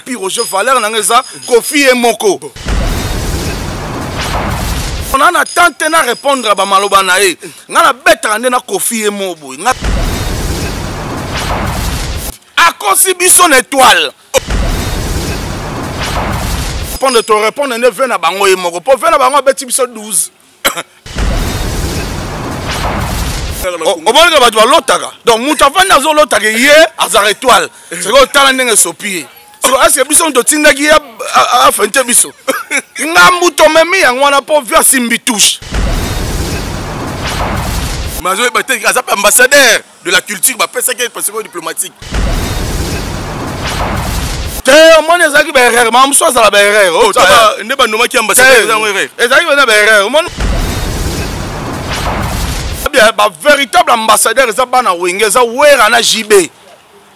Pi Roger valeur na nga eza Koffi ye moko. Na na temps te na répondre ba maloba na ye. Nga na betaka nde na Koffi ye moko boye. Nga akosi biso na étoile. Répondre to répondre nde ve na bango ye moko. Po ve na bango abeti biso 12. Omonaka bato balotaka, donc moto avandi azolotaka ye azalaka étoile, sikoyo otala ndenge esopi ye. Siko aske biso moto otindaki ye afente biso ngambu, tomemi yango wana mpo vi asimbi touche. Mais azoyeba te aza mpe ambassadeur de la culture, bapesaki ye passeport diplomatique. Te, omoni ezalaki baerreur, mama mosusu azala baerreur. Oh, nde banomaki ambassadeur, yango erreur. Ezalaki mpena baerreur. Omoni bien, bavéritable ambassadeur eza bana Wenge, eza Wera na JB,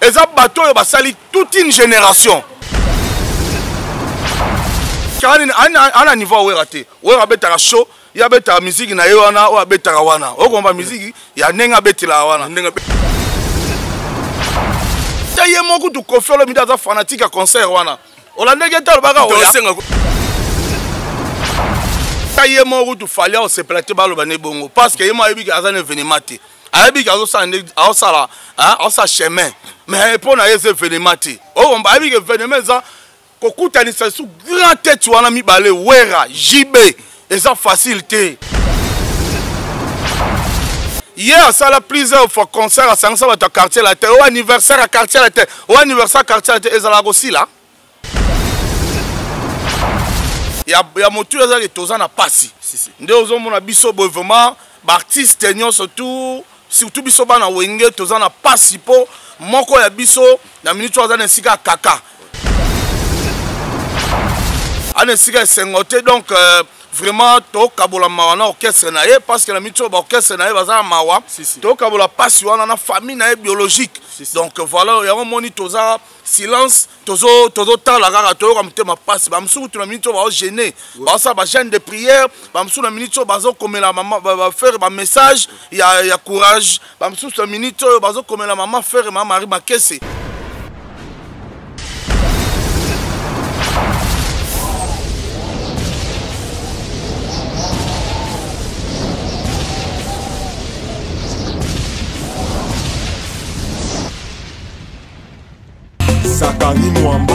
eza bato oyo basali toute une génération. Ana niveau ya Wera te. Wera abetaka show, ye abetaka miziki na ye wana oyo abetaka wana, okomba miziki ya ndenge abetelaka wana te. Ye moko kutu Koffi Olomide aza fanatique ya concert wana, olandaki ete alobaka oya ye moko kutu Fally aosepela te baloba nde bongo, parce que ye moko ayebi aza na événement te, ayebi ke azosala nde aosala aosala chemin, mais mpo na ye eza événement te. Okomba ayebi ke événement eza kokutanisa su grand tête wana mibale, Wera, JB, eza facile te. Ye asala plusieurs fois concert, asangisa bato ya Quartier Latin, o anniversaire ya Quartier Latin, o anniversaire ya Quartier Latin, ezalaka kosila ya motu ezalaki. Toza na pasi nde ozomona biso boye, vraiment baartiste nyonso tout, surtout biso bana Wenge, toza na pasi mpo moko ya biso na minute oyo aza na esika ya kaka, ana esika esengo te. Donc vraiment tokabola mawa na orchestre na ye, parce que na minute oyo baorchestre na ye baza na mawa. Tokabola pasi wana na famille na ye biologique. Donc voilà, yango moni toza silence, tozotala kaka, toyoka motema pasi. Bamosusu kutu na minute oyo baogene, baosala bajeûne de prière, bamosusu na minute oyo bazokomela baFerre bamessage ya courage, bamosusu na minute oyo bazokomela mama Ferre, mama Marie Makese. Zakari Mwamba,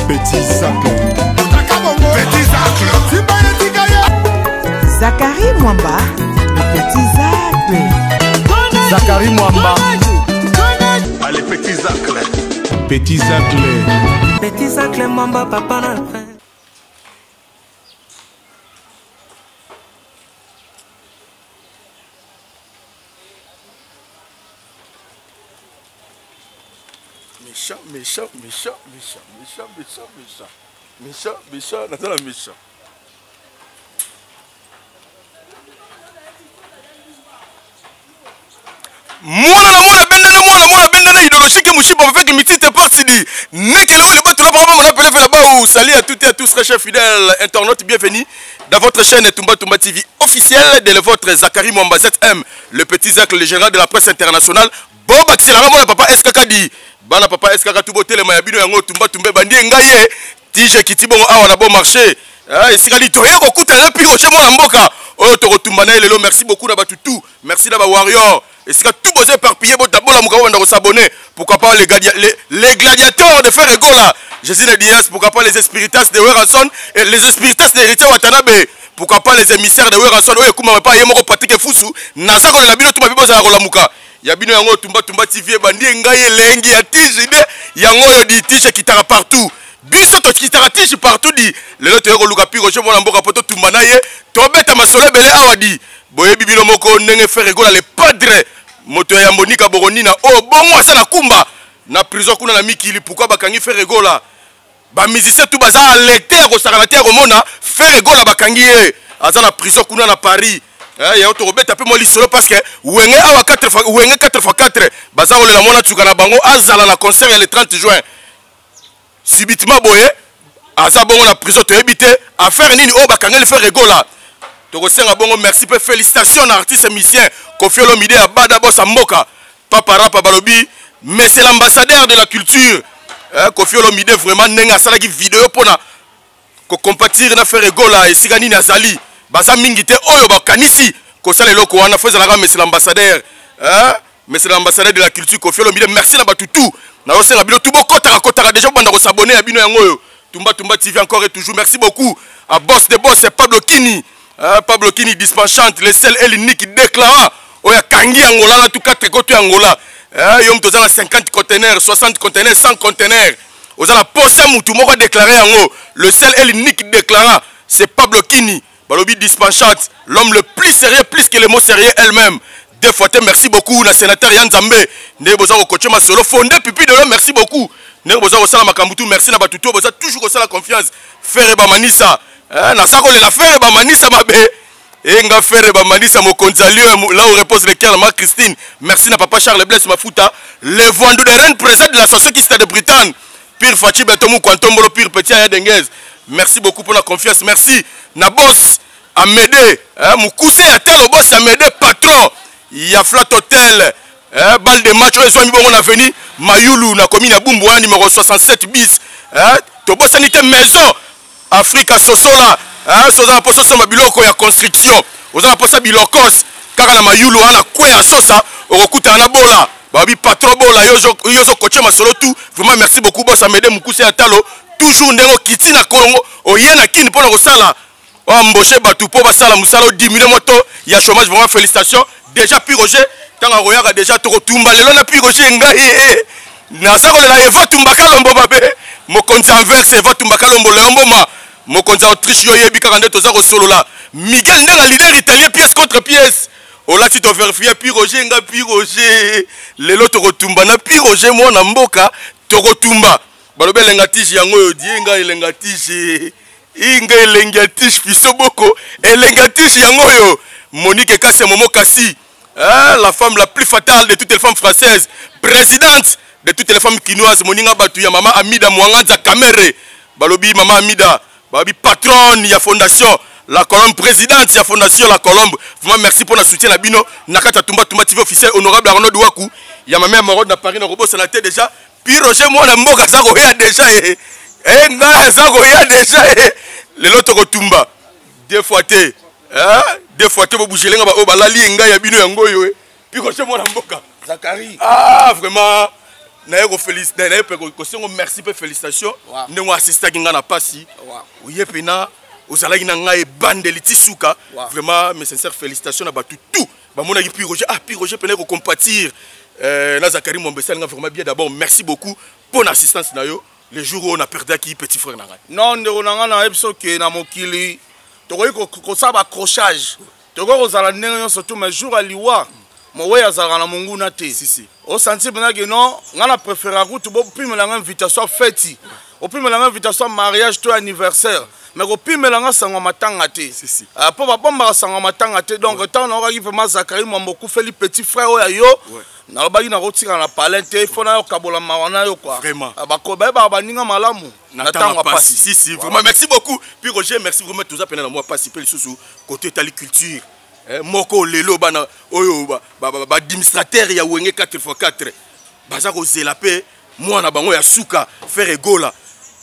Petit Zacle. Petit Zacle. Zakari Mwamba, le petit Zacle. Zakari Mwamba. Allez, Petit Zacle. Petit Zacle. Petit Zacle Mwamba, papa na. Méchant, méchant, méchant, méchant, méchant, méchant, méchant, méchant, méchant, naza na méchant. Mwana na mwana bendana, mwana mwana bendana idéologique mushiba avec mitite partidi nekele wele bato la vraiment mon appelé là bas. Salut à toutes et à tous, très chers fidèles internautes, bienvenue dans votre chaîne Tumba Tumba TV officielle de votre Zachary Mwamba ZM, le petit Zach, le général de la presse internationale. Bobakiselanga mwana papa SKK di bana papa SKK tubo telema ya bino yango Tumba Tumba bandi ngai ye tije kiti bongo awa na bon marché. Esika li toye kokutana na Pi Roger, mwana mboka oyo tokotumba na ye lelo. Merci beaucoup na bato tout, merci na bawarrior esika tout boza éparpillé, bolamuka, bobanda kosabonner. Pourquoi pas les gladiateurs de Ferre Gola, Jésus Diaz, pourquoi pas les espiritas de Werrason et les espiritas de Héritier Watanabe, pourquoi pas les émissaires de Werrason oyo ekumama pa ye moko Patrick Fusu. Naza kolela bino tuma bibozala kolamuka ya bino yango Tumba Tumba TV ebandi. Ngai elengi ya tige nde yango oyo di tige ekitaka partout, biso tokitaka tige partout di. Lelo toye koluka Pi Roger, mwana mboka, mpo totumba na ye, tobeta masolo ebele awa di. Boyebi bino moko ndenge Ferre Gola le padre, moto ya yambo nika bokonina oyo bongo aza na kumba na prison kuna na mikili. Pourquoi bakangi Ferre Gola? Bamusicien tu baza alerte ya kosakana te ya komona Ferre Gola bakangi ye, aza na prison kuna na Paris. Yango tokobeta mpe mwa lisolo, parce que Wenge awa 4 fois, Wenge 4 x 4 baza kolela mwana tuka na bango azala na concert ya le 30 juin. Subitement boye aza bongo na prison, toyebi te affaire nini oyo bakangeli Ferre Gola. Tokosenga bongo merci mpe félicitation na artiste musicien Koffi Olomide ya bada bosa mboka papa rapa, balobi mais c'est l'ambassadeur de la culture. Eh, Koffi Olomide vraiment ndenge asalaki video mpona kocompatir na Ferre Gola esika nini azali, baza mingi te oyo bakanisi kosala eloko wana. Fo ezalaka monsieur l'ambassadeur, eh? Monsieur l'ambassadeur de la culture Koffi Olomide, merci na bato tout. Nazosenga bino tout bokotaka kotaka déjà, bobanda kosabone ya bino yango oyo Tumba Tumba TV encore et toujours. Merci beaucoup à boss de boss Pablo Kini, hein, Pablo Kini dispenchante, le seul et l'unique déclarant oyo akangi Angola na tout quatre koto ya Angola. Hein, yo moto oza na 50 conteneurs, 60 conteneurs, 100 conteneurs, oza na posa mutu moko adéclaré yango, le seul et l'unique déclarant, c'est Pablo Kini. Balobi dispenchante, l'homme le plus sérieux, plus que le mot sérieux elle-même. Deux fois te merci beaucoup na sénateur Yann Nzambe nde boza kokoche masolo fonde pipi de l'homme, merci beaucoup ndenge boza kosala makambo tu. Merci na bato to boza toujours kosala confiance. Ferre Bamanisa, eh, naza kolela Ferre Bamanisa mabe enga Ferre Bamanisa mokonzi ya lion, là où repose le cœur ma Christine. Merci na papa Charles Blaise Mafuta, le Voandou de Rennes, président de l'association qui de Bretagne. Pire Fachi Betomu Kwantombolo, pire petit Aya Denguez, merci beaucoup pour la confiance. Merci na boss Amédée, hein, mukuse ya talo boss Amédée, patron ya Flat Hotel, hein, balle de match oyo ezwami bongo na avenue Mayulu na commune ya Bumbu wana numéro 67 bis, hein, tobosani te maison Afrika Sosola, hein, soza na poso osomba biloko ya construction, oza na posa bilokos kaka na Mayulu wana kwe ya sosa okokutana na bola babi patron bola yo ozokoche masolo tout. Vraiment merci beaucoup boss Amédée mukuse ya talo, toujours ndenge okiti na Congo oye na Kini mpona kosala embaucher bato mpo basala mosala odiminue moto ya chômage. Vraiment félicitations déjà Pi Roger, ntango akoyaka déjà tokotumba lelo na Pi Roger. Ngai naza kolela Eva Tumbaka Lombo mabe, mokonzi Anvers Eva Tumbaka Lombo, Leon Mboma mokonzi ya Autriche, yo oyebi kaka nde toza kosolola. Miguel Ndenga leader italien, pièce contre pièce olati toverifie Pi Roger. Nga Pi Roger lelo tokotumba na Pi Roger mwana mboka, tokotumba. Balobi elenga tige yango oyo die nga elenga tige inga elengi ya tige piso boko elengi ya tige yango oyo. Monique Kasi Momo Kasi, hein, la femme la plus fatale de toutes les femmes françaises, présidente de toutes les femmes quinoises, moninga batu ya mama Amida Mwanganza Kamere. Balobi mama Amida, balobi patronne ya fondation La Colombe, présidente ya fondation La Colombe. Vraiment merci pour la soutien na bino na kati ya Tumba Tumba TV officiel. Honorable Arnaud Douakou ya ma mère Morode na Paris, na robot na tête déjà. Pi Roger mwana mboka aza koya déjà, eh eh nga aza koya déjà, eh lelo tokotumba deux fois te, hein, deux fois te. Bobougelenga ba oyo balali ngai ya bino yango oyo, eh Pi Roger mwana mboka. Zakari. Ah vraiment naye kofélicité, naye mpe kosengo merci mpe félicitation ndenge oassistaki ngai na pasi, oye mpena ozalaki na ngai ebandeli ti suka. Vraiment mes sincères félicitations na bato tout bamonaki Pi Roger. Ah, Pi Roger mpena kocompatir na Zakari Mwambe esalinga vraiment bien. D'abord merci beaucoup mpo na assistance na yo le jour oyo na perdaki petit frère na ngai. Non, ndeko na ngai, nayebi soki na mokili tokoki kosala baaccrochage, tokoki kozala ndenge nyonso tu, mais jour ya liwa mowei azalaka na monguna te. Si, si. Osanti mpenza ke non, ngai na préféra kutu bopimela ngai invitation ya feti, opimela ngai invitation ya mariage to anniversaire, mais kopimela nga sango ya matanga te. Si, si. Mpo babombaka sango ya matanga te. Donc ntango naokaki vraiment Zakari Mwambo okufeli petit frère oyo ya yo, nalobaki nakotikala na palin te, fo nayokabola mawa na yo quoi. Vraiment. Bayebaka baninga malamu na ntango ya pasi. Si, si, vraiment merci beaucoup Pi Roger, merci vraiment. Toza pena na mwa pasi mpe lisusu côté etali culture. Eh, moko lelo bana oyo baadministrateur ya Wenge 4x4 baza kozela mpe mwana bango ya suka Ferre Gola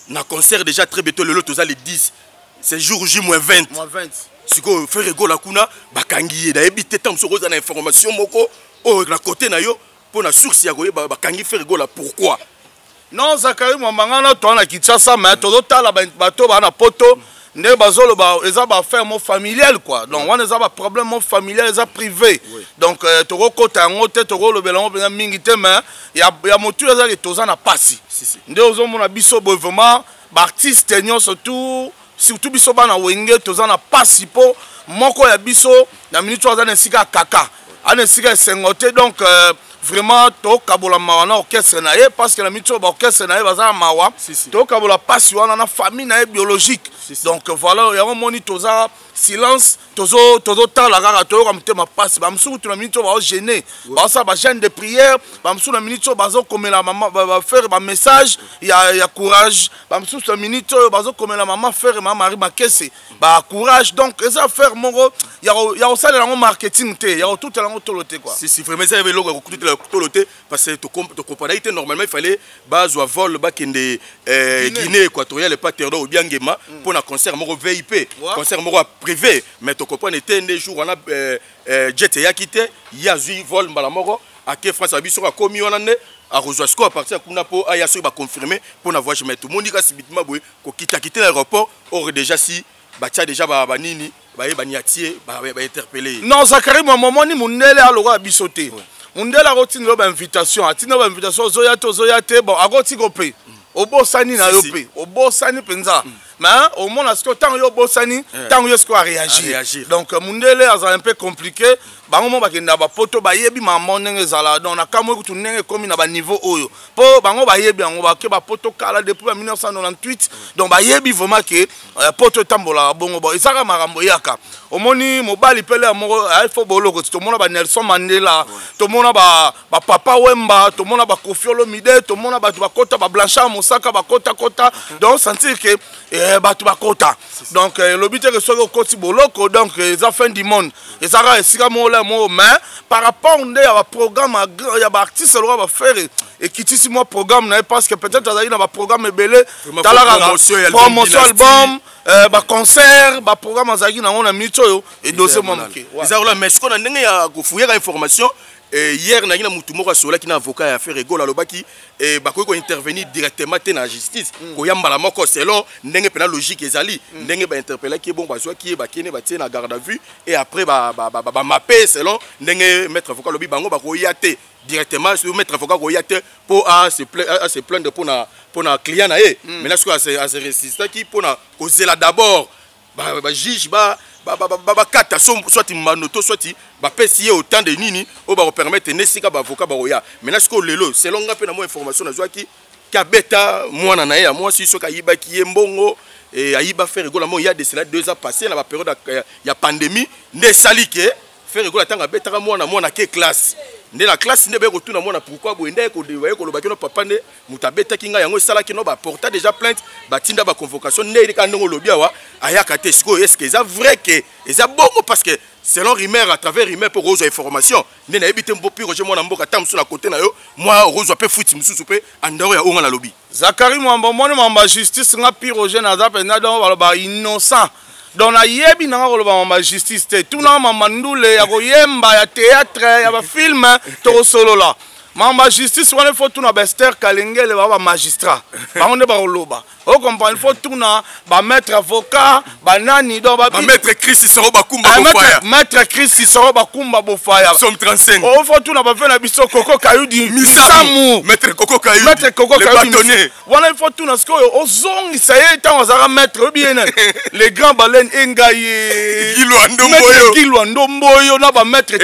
na concert déjà très bientôt. Lelo toza le 10, c'est jour J moins 20. Moins 20. Sikoyo Ferre Gola kuna bakangi ye, nayebi te ntango soki oza na information moko oyo na côté na yo mpo na source ya koyeba bakangi Ferre Gola pourquoi. Non, Zakari Mwamba, ngai na toa na Kinshasa, mais tozotala bato baa na poto nde bazoloba eza baaffaire mo familiale quoi. Donc wana eza baproblème mo familial, eza privé. Donc tokokota yango te, tokolobela yango mpenza mingi te, mais ya motu ezaki toza na pasi. Si, si. Nde ozomona biso boye vraiment baartiste nyonso tout, surtout biso bana Wenge, toza na pasi mpo moko ya biso na minute oyo aza na esika ya kaka, aza na esika esengo te. Donc vraiment tokabola mawa na orchestre na ye, parce que na minute oyo baorchestre na ye baza na mawa. Si, si. Tokabola pasi wana na famille na ye biologique. Si, si. Donc voilà, yango moni toza silence, tozotala kaka, toyoka motema pasi. Bamosusu kutu na minute oyo baogene, bazosala bajeûne de prière, bamosusu na minute oyo bazokomela baFerre bamessage ya courage, bamosusu na minute oyo bazokomela mama Ferre, mama Marie Makese bacourage. Donc eza affaire moko ya kosalela yango marketing te, ya kotutela yango tolo te quoi. Si, si, vraiment eza eloko ya kokututela. kobetela tolo te, parce que tocomprendaki te. Normalement, il fallait bazwa vol, bakende Guinée équatoriale, epa Théodore Obiangema, mpo na concert moko VIP, concert moko ya privé. Mais tocomprendre te nde jour wana jet eyaki te. Ye azwi vol mbala moko, ake France. Abi soki akomi wana nde akozwa sikoyo à partir ya kuna mpo aya, soki baconfirme mpo na voyage. Mais tomoni kasi bitima boye kokitakite na aéroport, or déjà si batia déjà banini, bayebani, atie bainterpellé ye. Non, Zakari Mwamba, omoni, mundele alokola biso te. Mundele akotindela bainvitation, atindela bainvitation, ozoya te, ozoya te. Bon, akotika mpe obosani na yo mpe obosani mpenza. Mais omona sikoyo, ntango yo obosani, ntango yo sikoyo aréagir. Aréagir. Donc mundele azala un peu compliqué. Bango mo bakendaka bapoto, bayebi mama ndenge ezala. Donc na kamwe kutu ndenge ekómi na baniveau oyo, mpo bango bayebi yango, bake bapoto kala depuis ba 1998. Donc bayebi vraiment ke poto etambolaka bongo. Bon, ezaka makambo eyaka. Omoni, mobali pele ya moko ifo boloko ti tomona baNelson Mandela, tomona bapapa Wemba, tomona baKoffi Olomide, tomona bato bakota, baBlanchard Mosaka bakotakota. Donc sentir ke bato bakota. Donc elobi te ke soki okoti boloko, donc eza fin du monde. Ezaka esika moko la moko. Mais par rapport nde ya baprogramme ya baartiste lokola baFerre, ekitisi mwa programme na ye, parce que peut-être azalaki na baprogramme ebele. Tala kaka promotion album, baconcert, baprogramme azalaki nango na minute oyo edose mwa moke. Eza kola. Mais sikoyo, na ndenge ya kofuyaka information, hier nayaki na mutu moko asololaki na avocat ya Ferre Gola. Alobaki bakoki kointervenir directement te na justice, koya mbala moko selon ndenge mpena logique ezali. Ndenge bainterpellaki ye, bon, bazwaki ye, bakende batie na garde à vue et après bamape selon ndenge maître avocat alobi. Bango bakoya te directement sur maître avocat, koya te mpo a se plaindre mpona client na ye. Maintenant sikoyo ase résistaki mpona kozela d'abord bajuge bakata soit mbano to soit bapesi ye autant de nini oyo bakopermettre nde esika baavocat bakoya. Maintenant sikoyo lelo, selon nga mpe na mwa information nazwaki, kabeta mwana na ye ya mwasi, soki ayibaki ye mbongo, ayiba Ferre Gola mo ya de cela 2 ans passé na bapériode ya pandémie, nde esali ke Ferre Gola, ntango abetaka mwana, mwana ke classe, nde na classe nde baye kotuna mwana pourquoi boye, nde baye kolobaki no papa nde moto abetaki ngai. Yango esalaki no baporta déjà plainte, batinda baconvocation. Nde kaka ndenge olobi awa, ayaka te. Sikoyo, est ce que eza vrai ke eza bongo? Parce que selon rumeur, à travers rumeur mpo kozwa information, nde nayebi te. Mpo Roger, mwana mboka, ta mosusu na kote na yo mwa okozwa mpe fuite mosusu mpe andoro ya onga nalobi. Zakari Mwamba, omoni, mwamba justice, nga Pi Roger naza mpenza, donc baloba innocent. Donc nayebi nanga koloba mamba justice te. Tuna mamba ndule ya koyemba, ya théâtre, ya bafilm, tokosolola mamba justice wana. Ifo tuna baEster Kalengele, baa bamagistrat, bango nde bakoloba. Ocomprendre? Ifo tuna bamaître avocat, banani, donc bamaître Chris Soro Bakumba. Bofaya, maître Chris Soro Bakumba Bofaya. Psaume 35. Ofo tuna bave na biso Koko Kayudi. Misamu, maître Koko Kayudi. Maître Koko Kayudi wana, ifo tuna. Sikoyo ozongisa ye ntango azalaka maître, oyebi ye nani? Le grand baleine engai ye. Gilwa Ndomboyo. Gilwa Ndomboyo na bamaître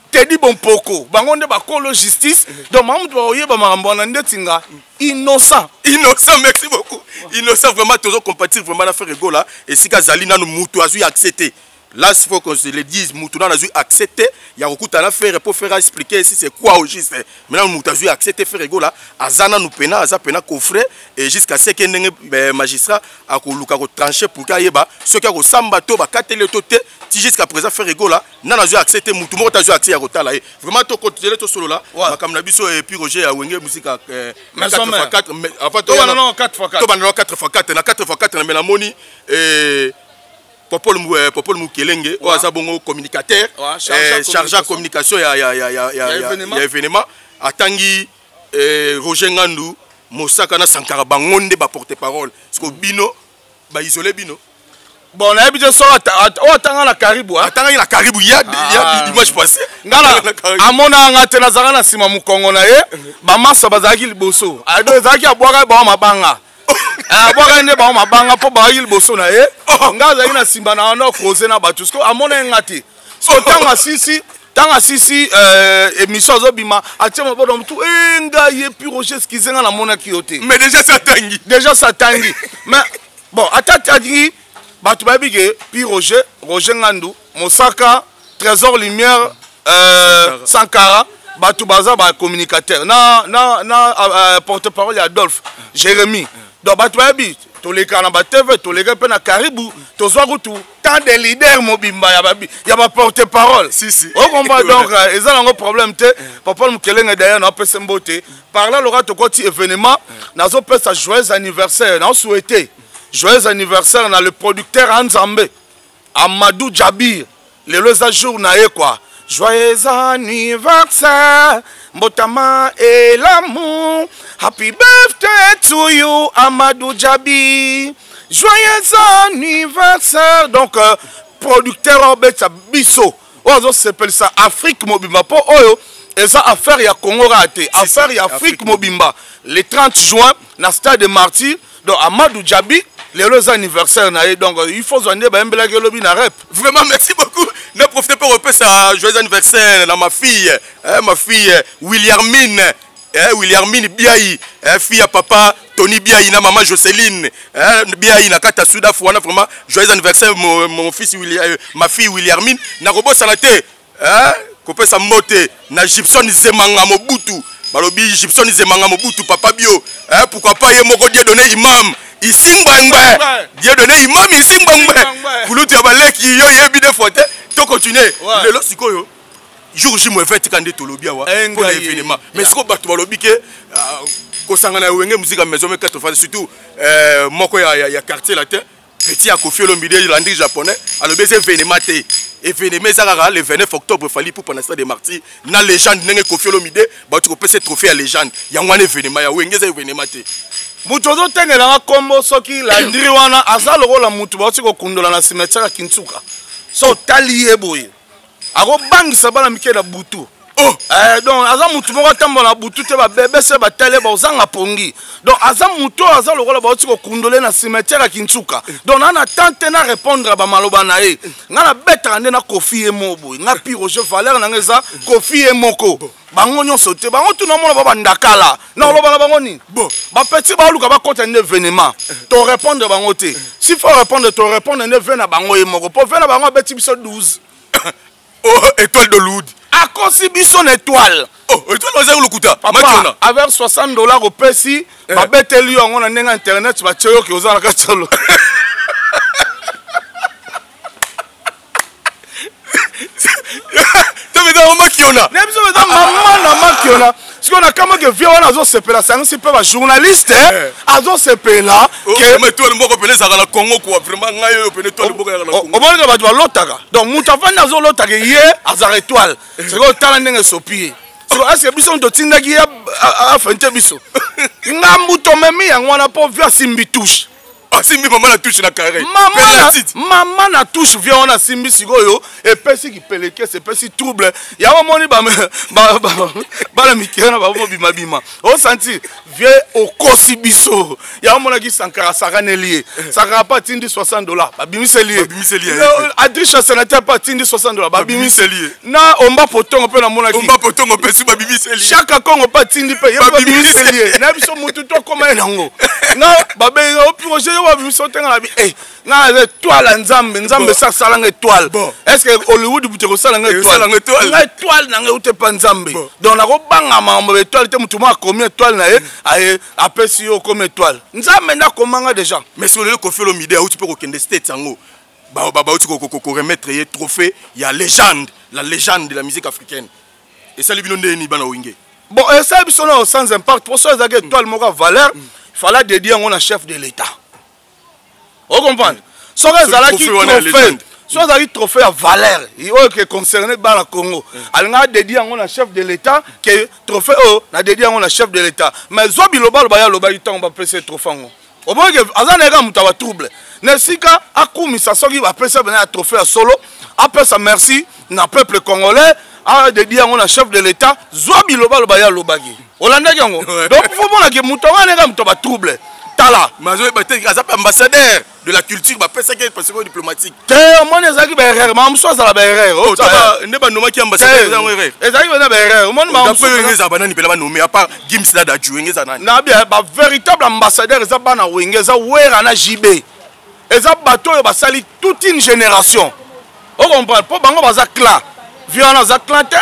Tedi Bompoko, bango nde bakolo justice. Donc mama, mutu bakoyeba makambo wana ndeti nga, innocent. Innocent, merci beaucoup. Innocent, vraiment tozo compatir vraiment na Ferre Gola. Esika azali nanu, mutu azwi accès te. Là, il faut qu'on se le dise, mutu nanu azwi accès te ya kokutana Ferre po Ferre expliquer si c'est quoi au juste. Maintenant mutu azwi accès te. Ferre Gola aza nanu pena, aza pena coffret, et jusqu'à ce que ndenge magistrat akoluka kotrancher pour ayeba soki akosamba to bakateli to te. Ti jusqu'à présent, Ferre Gola nanu azwi accès te, mutu moko te azwi accès ya kotala ye. Vraiment tokotelé, tosolola makambo na biso. Et puis Roger ya Wenge Musica 4x4. Avant to tobanda 4x4, na 4x4 na me namoni Popol Mukelenge oyo aza bongo communicateur, chargé communication ya événement, atangi Roger Ngandu, Mosaka na Sankara, bango nde baporte parole. Parce que bino baisole bino. Bon, nayebi te soki oyo atanga na Karibu. Atangaki na Karibu ya dimanche passé. Ngana amonaka nga te, nazalaka na nsima mokongo na ye, bamasa bazalaki liboso. Ado ezalaki abwaka bango mabanga, abwaka nde bango mabanga mpo bazalaki liboso na ye. Nga azalaki na nsima na wana cause na bato. Siko amona ye nga te. So ntango asisi émission, azobima, atie maboko motu e ngai ye Pi Roger, excuse nga, namonaki yo te. Mais déjà satangi. Déjà satangi. Mais bon, ata tangi, bato bayebi ke Pi Roger, Roger Ngandu, Mosaka, Trésor Lumière, Sankara, bato baza bacommunicateur na porte parole ya Adolphe Jérémy. Donc bato bayebi. Toleka na batv, toleka mpe na karibu, tozwa kutu tant de leader mobimba ya baporte parole. Si, si. Okomba donc eza nango problème te. Papa Mokelenge d'ailleurs naopesa mbote par là loka tokoti événement, nazopesa joyeux anniversaire, naosouhaite joyeux anniversaire na le producteur Anzambe Amadou Djabir. Lelo eza jour na ye quoi. Joyeux anniversaire Mbotama et l'amour, happy birthday to you Amadou Djabi, joyeux anniversaire. Donc producteur obetsa biso oyo azosepelisa Afrique mobimba, mpo oyo eza affaire ya Congo kaka te, affaire ya Afrique mobimba. Le 30 juin na stade de Martyr. Donc Amadou Djabi lelo eza anniversaire na ye, donc il faut zwa nde bayembelaki elobi na rep. Vraiment merci beaucoup. Ne profitez pas repesa joyeux anniversaire na ma fille, hein, ma fille Williamine, hein, Williamine Biaï, hein, fille à papa Tony Biaï na maman Jocelyne, hein, Biaï na kata Sudaf wana. Vraiment joyeux anniversaire mon fils William, ma fille Williamine. Na robo sanate, hein, kopesa mbote na Gibson Zemanga Mobutu. Balobi Gibson Zemanga Mobutu papa bio, hein, pourquoi pas ye moko Dieu donné imam ici Ngbangbe, Dieu donné imam ici Ngbangbe, kulutu ya baleki yo yebi de fois te to continuer. Lelo sikoyo jour J mo event kande tolobi awa pour l'événement, mais siko bato balobi ke kosangana Wenge Musica Maison Mère 4 fois surtout moko ya quartier la te petit ya Koffi Olomide Landry japonais alobi eza événement te, événement eza kaka le 29 octobre Fally Ipupa na stade des Martyrs na légende ndenge Koffi Olomide bauti kopesa trophée ya légende yango wana événement ya Wenge eza événement te. Moto ozotengelanga kombo soki Landry wana aza lokola motu bauti kokundola na cimetière ya Kinsuka, so otali ye boye akobangisa bana mike na butu. Oh. Donc aza mutu moko atambola na butu te, babebe se batale baozanga pongi. Donc aza mutu oyo aza lokola bauti kokundole na cimetière ya Kinsuka. Donc na na tante na répondre ba maloba na ye. Nga na betaka nde na Koffi ye moko boye. Nga Pi Roger Valère na nga eza Koffi ye moko. Bango nyonso te, bango tuna mona ba bandakala. Na oloba na bango nini? Bon. Ba petit ba luka ba kota nde événement. To répondre bango te. S'il faut répondre, to répondre nde vena bango ye moko. Po vena bango abeti biso 12. Oh, étoile de Lourdes. Akosi biso na étoile. Oh, étoile oza lokuta. Papa, Makiona. avec $60 opesi, babeteli yo yango na ndenge internet, batie yo ke oza na kati ya lo. To beta Makiona. Na biso beta mama na Makiona. Siko na kama ke vieux wana azosepela, sangisi pe ba journaliste, azosepela Oh, ke vraiment étoile moko pene ezalaka na Congo quoi. Vraiment ngai oyo pene étoile moko ezalaka na Congo. Omonaka bato balotaka. Donc moto avandi azolotaka ye azalaka étoile. Sikoyo otala ndenge esopi ye. Sikoyo est-ce que biso moto otindaki ye afente biso? Ngambu tomemi yango wana mpo vieux asimbi touche. Asimbi mama na touche na carré. Mama Pene na na titre. mama na touche vieux wana asimbi sikoyo epesi kipelekese, epesi trouble. Yango omoni bana mike wana bango bima bima. Osanti vieux okosi biso. Yango omonaki Sankara sakaneli ye. Sankara pa atindi $60, babimiseli ye. Babimiseli ye. Na Adrisha sénateur pa atindi $60, babimiseli ye. Na Omba Potongo pe namonaki. Omba Potongo pe su babimiseli ye. Chaka Kongo pa atindi pe, ye pe babimiseli ye. Na biso mutu to koma ye nango. Na babengi o projet yo babimisi otenga na bi, nga na étoile ya Nzambe, Nzambe Bon. sa salanga étoile. Bon. Est-ce que Hollywood buté ko salanga étoile? Salanga étoile. Nga étoile na nga ute pa Nzambe. Bon. Donc nakobanga makambo ya étoile te, mutu moko akomi étoile na ye, aye, apesi yo comme étoile. Nzambe nda komanga déjà. Mais sur le Koffi Olomide auti pe kokende state yango. Ba, ba, ba, auti ko, ko, ko, ko remettre ye trophée ya légende, la légende de la musique africaine. Et ça lui bino ndeni bana Wenge. Bon, et ça biso na sans impact pour ça ezaki étoile moko ya valeur, il fallait dédier yango na chef de l'État. Vous comprenez? Soki Soki ezalaki trophée wana ya trophée, légende. soki ezalaki trophée ya valeur, oyo ke concerné bana Congo, alingaka dédier yango na chef de l'État, ke trophée oyo na dédier yango na chef de l'État. Mais zo biloba loba ya lobaki ntango bapesa ye trophée yango. Omoni ke aza na ye kaka moto ya ba trouble. Na esika akumisa soki bapesa bena ya trophée ya solo, apesa merci na peuple congolais, a dédier yango na chef de l'État, zwa biloba loba ya lobaki. Olandaki yango? Ouais. Donc, faut mona ke moto wana kaka moto ya ba trouble. Tala. Mais azo yeba te, aza pe ambassadeur de la culture, ba pesa ke passeport diplomatique. Te, omoni ezalaki ba erreur, makambo mosusu azala ba erreur. Oh, tala, nde ba nomaki ambassadeur, Te. eza yango erreur. Ezalaki bena ba erreur. Omoni makambo D'après mosusu Wenge ezala banani mpela ba nommé, à part Gims na Dadju, Wenge ezala nani? Na bien, ba véritable ambassadeur eza bana Wenge, eza Wera na JB. Eza bato oyo basali toute une génération. O comprendre? Po bango baza clan. Vieux wana aza clan te.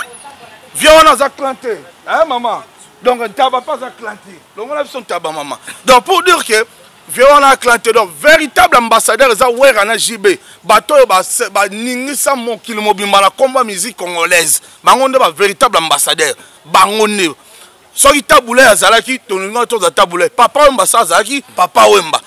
Vieux wana aza clan te. Hein, maman? Donc, ntaba pas aza clan te. Longola biso ntaba, maman. Donc, pour dire que Vieux wana clan te. Donc véritable ambassadeur eza Wera na JB, bato oyo baningisa mokili mobimba na kombo ya musique congolaise. Bango nde ba véritable ambassadeur. Bango nde. Soki Tabu Ley azalaki, tolinga toza Tabu Ley. Papa Wemba sa azalaki Papa Wemba.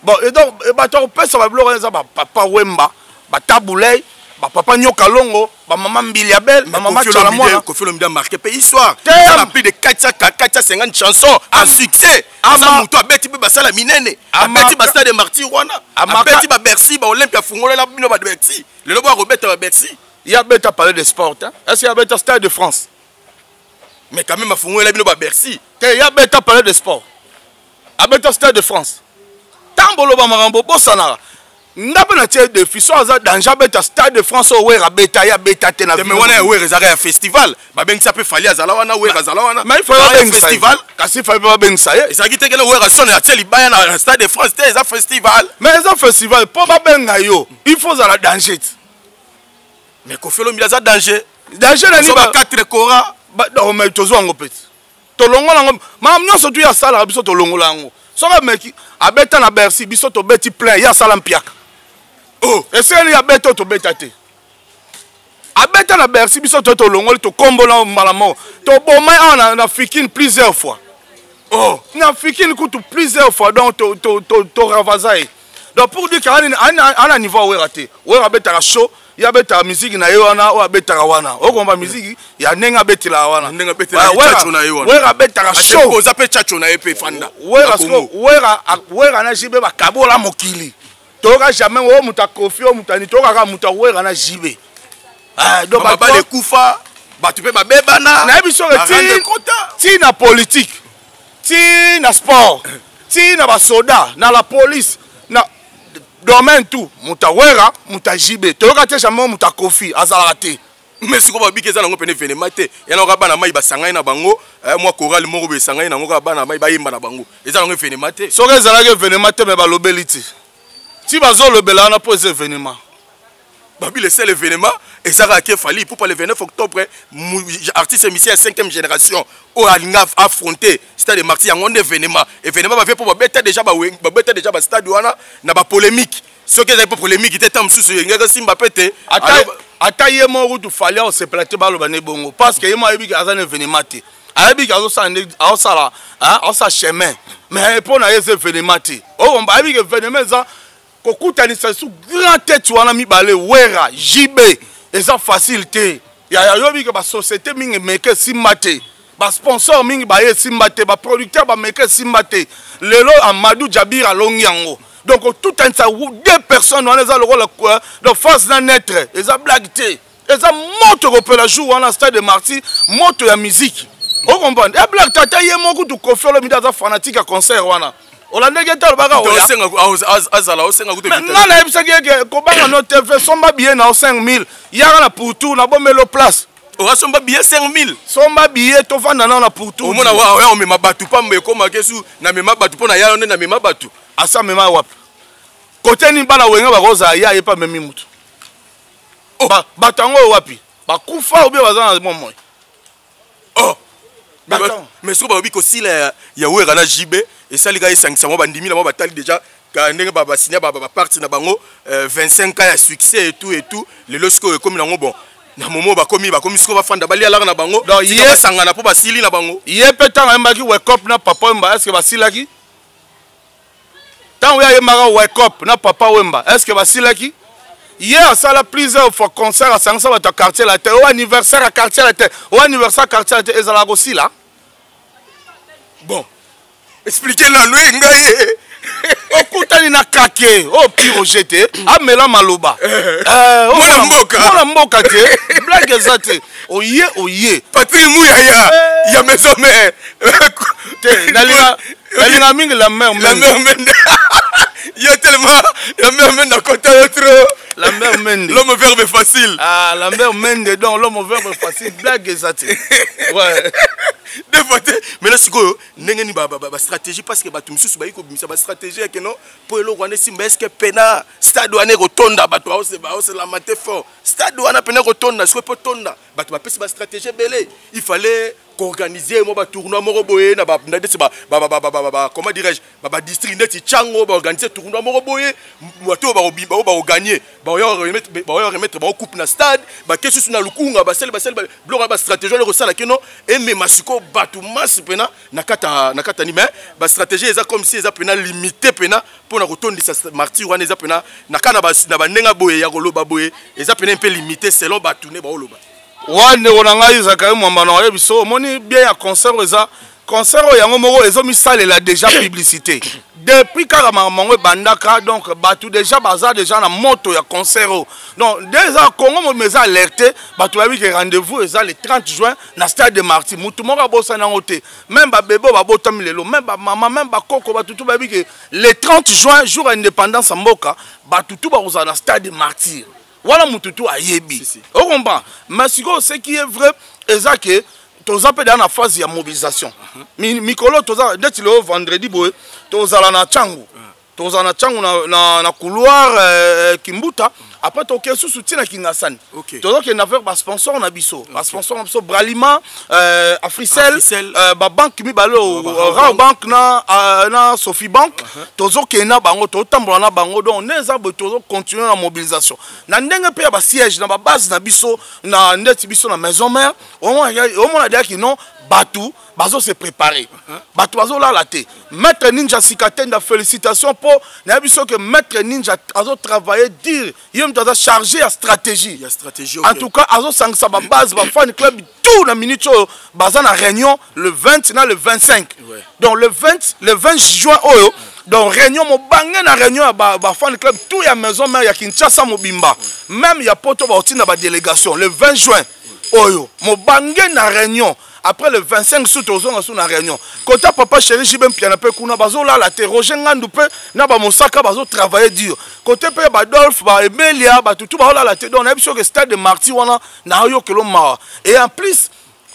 Bon, et donc bato akopesa babiloko eza ba Papa Wemba, ba Tabu Ley, ba Papa Nyoka Longo, ba Mama Mbilia Bel, ba Mama Tshala Mwana. Koffi Olomide a marqué pe histoire. Ça a plus de 400 450 chansons à succès. Aza moto abeti pe basala minene. Abeti ba stade Martyrs wana. Abeti ba Bercy, ba Olympia fungolela bino ba Bercy. Lelo ba kobeta ba Bercy. Ya beta palais de sport, hein? Est-ce qu'il y a beta stade de France? Mais quand même afungolela bino ba Bercy. Te, ya beta palais de sport. Abeta stade de France. Tambo loba makambo bosanaka. Nga mpe natie défi, so aza danger abeta stade de France oyo Wera abeta, ye abeta te na Mais wana ya Wera ezalaka ya festival. Babengisa mpe Fally azala wana, Wera azala wana. Mais il faut babengisa festival. Kasi Fally mpe babengisa ye. Ezalaki te kele Wera son atie libaya na stade de France te, eza festival. Mais eza festival mpo babenga yo, il faut ozala danger te. Mais Koffi Olomide aza danger. Danger na nini? Ba 4 kora. Ba mais tozwa yango petit. Tolongola yango, makambo nyonso tu ye asalaka biso tolongola yango. Soki ameki abeta na Bercy, biso tobeti plein, ye asala mpiaka. Oh, esengeli abeta oyo tobeta te. Abeta na Bercy, biso to tolongoli, tokombola mbala moko. Toboma awa na Fikine plusieurs fois. Oh, na Fikine kutu plusieurs fois, donc to ravaza ye. Donc pour dire qu'ana ana niveau Wera te. Wera abetaka show, ye abetaka musique na ye wana, oyo abetaka wana. Okomba musique ya ndenge abetela wana. Ndenge abetela ye tchatcho na ye wana. Wera abetaka show. Oza pe tchatcho na ye pe fanda. Wera siko, Wera, Wera na JB bakabola mokili. Toyoka jamais oyo moto akofi, oyo moto ani, toyoka kaka moto awera na JB. Ah, donc bato ekufa, bato pe babebana. Nayebi soki ti na politique, ti na sport, ti na basoda, na la police, na domaine tout, moto awera, moto a JB. Toyoka te jamais moto akofi, azalaka te. Mais sikoyo babiki eza nango pene événement te. Ya nango kaka bana mai basangani na bango, mwa chorale moko boye esangani nango kaka bana mai bayemba na bango. Eza nango événement te. Soki ezalaki événement te, mais balobeli te. Ti bazolobela wana mpo eza événement. Babi le seul événement ezalaka ke Fally Ipupa le 29 octobre, artiste musicien ya 5e génération oyo alinga affronter stade de Martyrs, yango nde événement. Événement bavie mpo babeta déjà ba weng, babeta déjà ba stade wana na ba polémique. Soki ezali mpo polémique te, ntango mosusu engaka simba pe te. Ata Alors, ata ye moko kutu Fally aosepela te baloba ne bongo, parce que ye moko ayebi ke aza na événement te. Ayebi ke azosala nde, azosala, hein, azosala chemin. Mais mpo na ye eza événement te. Oyo ayebi ke événement eza kokutanisa sous grand tête wana mibale Wera JB eza facile te. Ya ya yobi ke ba société mingi meke simba te. Ba sponsor mingi ba ye simba te, ba producteur ba meke simba te. Lelo Amadou Djabir alongi yango. Donc tout un ça deux personnes wana eza lokola quoi, donc face na naître, eza blague te. Eza moto kopela jour wana stade de Martyrs, moto ya musique. O comprendre? E blague tata ye moko tu Koffi Olomide aza fanatique ya concert wana. Olandaki ete alobaka oya. Osenga ku, azala, osenga kutu Mais evita. nga nayebisaki ye ke kobanga no TV, somba billet na yo 5000, yaka na pourtour, na bomelo place. Oka somba billet 5000. Somba billet, tovanda nao na pourtour. Omona wa, oya omema bato pamba ekoma ke su, na mema bato mpo na ya yo nde na mema bato. Asa mema wapi? Kote nini bana wenga bakozala ya ye pa memi mutu. Oh. Bato yango oyo wapi? Bakufa ou bien baza na bomoi? Oh. Bato. Mais soki balobi kosila ya Wera na JB, esali kaka esangisa mwa bandimi na mwa batali déjà, ka ndenge ba signa ba parti na bango 25 ans ya succès et tout et tout. Lelo sikoyo ekomi nango bon. Na momo bakomi sikoyo bafanda, balia laka na bango. Donc, Sika ye basangana po basili na bango. Ye pe ntango ayembaki Wake Up na Papa Wemba, est-ce que basilaki? Ntango ye ayembaka Wake Up na Papa Wemba, est-ce que basilaki? Ye asala plusieurs fois concert, asangisa bato ya quartier latin, oyo anniversaire ya quartier latin, oyo anniversaire ya quartier latin, ezalaka kosila? Bon, expliquez nanu ye ngai. Okutani na kake, oyo Pi Roger te, amela maloba. Mwana mboka. Mwana mboka te, blague eza te. Oye, oye. Patrick Muyaya, ya maison mère. Te, nalinga mingi la mère La Mende. mère Mende. Yo tellement, la mère Mende a compté yo trop. La mère Mende. L'homme verbe facile. Ah, la mère Mende, donc l'homme verbe facile, blague eza te. Ouais. Des fois te, mais là sikoyo, ndenge ni ba stratégie, parce que bato misusu bayi kobimisa ba stratégie ya keno, po eloko wana esimba, est-ce que pena stade wana ekotonda, bato baose lamenter fort. Stade wana pena ekotonda, sikoyo po tonda, bato bapesi ba stratégie ebele. Il fallait Koorganiser mwa batournoi moko boye na neti, comment dirais-je, badistrict neti Tshangu, baorganiser tournoi moko boye, bato oyo bakogagner baoya remettre bango coupe na stade. Bake susu na Lukunga, basali basali biloko ya bastratégie wana ekosala keno emema sikoyo bato masse mpena na kati ani. Mais bastratégie eza comme si eza mpena limité mpena mpona kotondisa Martyr wana. Eza mpena na kaka na bandenge boye ya koloba boye, eza mpena mpe limité selon bato nde baoloba. Wa ndeko na ngai Zakari Mwamba, na oyebi so omoni bien ya concert oyo, eza concert oyo yango moko ezomisalela déjà publicité depuis kaka makambo yango ebandaka. Donc bato déjà baza déjà na moto ya concert oyo. Donc nde eza Congo mobima eza alerte. Bato bayebi ke rendez-vous eza le 30 juin na stade de Martyr. Mutu moko abosani yango te, même babebe oyo babotami lelo, même bamama, même bakoko, bato tu bayebi ke le 30 juin, jour ya indépendance ya mboka, bato tu bakozala na stade de Martyr wana. Mutu tu ayebi, ocomprend. Mais sikoyo, ce qui est vrai eza ke toza mpe deya na phase ya mobilisation. Mikolo toza ndeti lelo vendredi boye, tozala na Tshangu, tozala na Tshangu na couloir Kimbuta. Après tokende susu ntina Kingasani. Tozokende avec basponsor na biso, basponsor na biso Bralima, Africell, babanke mibale, Rawbank na Sophie Bank. Tozokende na bango, tozotambola na bango. Donc nde eza boye, tozocontinue na mobilisation na ndenge mpe ya basiège na babase na biso, na ndeti biso na maison mère. Omona deyaki non, bato bazo se préparer, bato bazolala te. Maître Ninja Sikatenda, félicitation, mpo nayebi soki Maître Ninja azotravailler dur. Ye moto aza chargé ya stratégie. Ya stratégie. En tout cas azosangisa babase, bafan club tout. Na minute oyo baza na réunion le 20 na le 25. Donc le 20, le 20 juin oyo, donc réunion mobange na réunion ya bafan club tout ya maison mère, ya Kinshasa mobimba, même ya Poto, baotinda badélégation le 20 juin oyo, mobange na réunion. Après le 25 su tozonga su na réunion. Kota papa chéri JB Mpiana mpe kuna bazolala te. Roger Ngandu mpe na bamosaka bazotravailler dur. Kote mpe badolphe, baemelia, bato tu baolala te. Donc nayebi soki stade de Martyr wana naayokelo mawa. Et en plus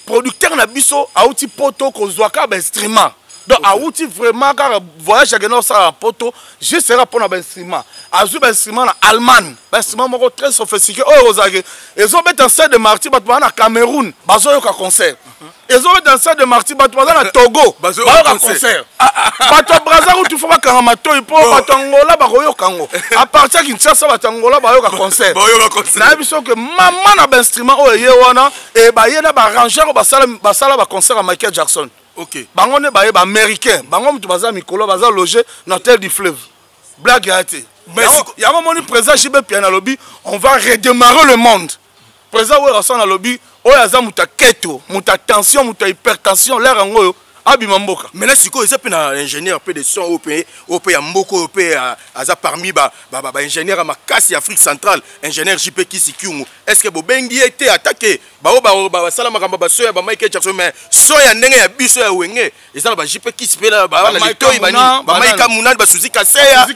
producteur na biso auti Poto kozwa kaka bainstrument. Donc awuti vraiment kaka voyage akende kosala na Poto juste kaka mpona bainstrument. Azwi bainstrument na Allemagne, bainstrument moko très sophistiqué oyo ozalaki ezobeta stade de Martyr. Bato baza na Cameroun bazoyoka concert ezobeta stade de Martyr, bato baza na Togo bayoka concert, bato ya Braza kutu fo bakanga matoi mpo bato ya Angola bakoyoka yango. À partir ya Kinshasa, bato ya Angola bayoka concert. Nayebi soki mama na bainstrument oyo eye wana e baye na baarrangeur oyo basala baconcert ya Michael Jackson. Bango nde baye, baaméricain bango moto baza mikolo, baza loge na hôtel du Fleuve. Blague ya te. Yango moni président JB Mpiana alobi: "On va redémarrer le monde." Président Werrason alobi oyo aza moto aketo, moto ya tension, moto ya hypertension, lere yango oyo abima mboka. Maintenant sikoyo eza mpe na ingénieur mpe de son oyo mpe ya mboka oyo mpe aza parmi baingénieur ya makasi ya Afrique centrale, ingénieur JP Kisi Kyungu. Est ce que bobengi ye te? Atake bao basala makambo baso ya bamichael Jackson, mais so ya ndenge ya biso ya Wenge eza na baJP Kisi mpe na litoi, bamaika Munani, basuzi Kaseya,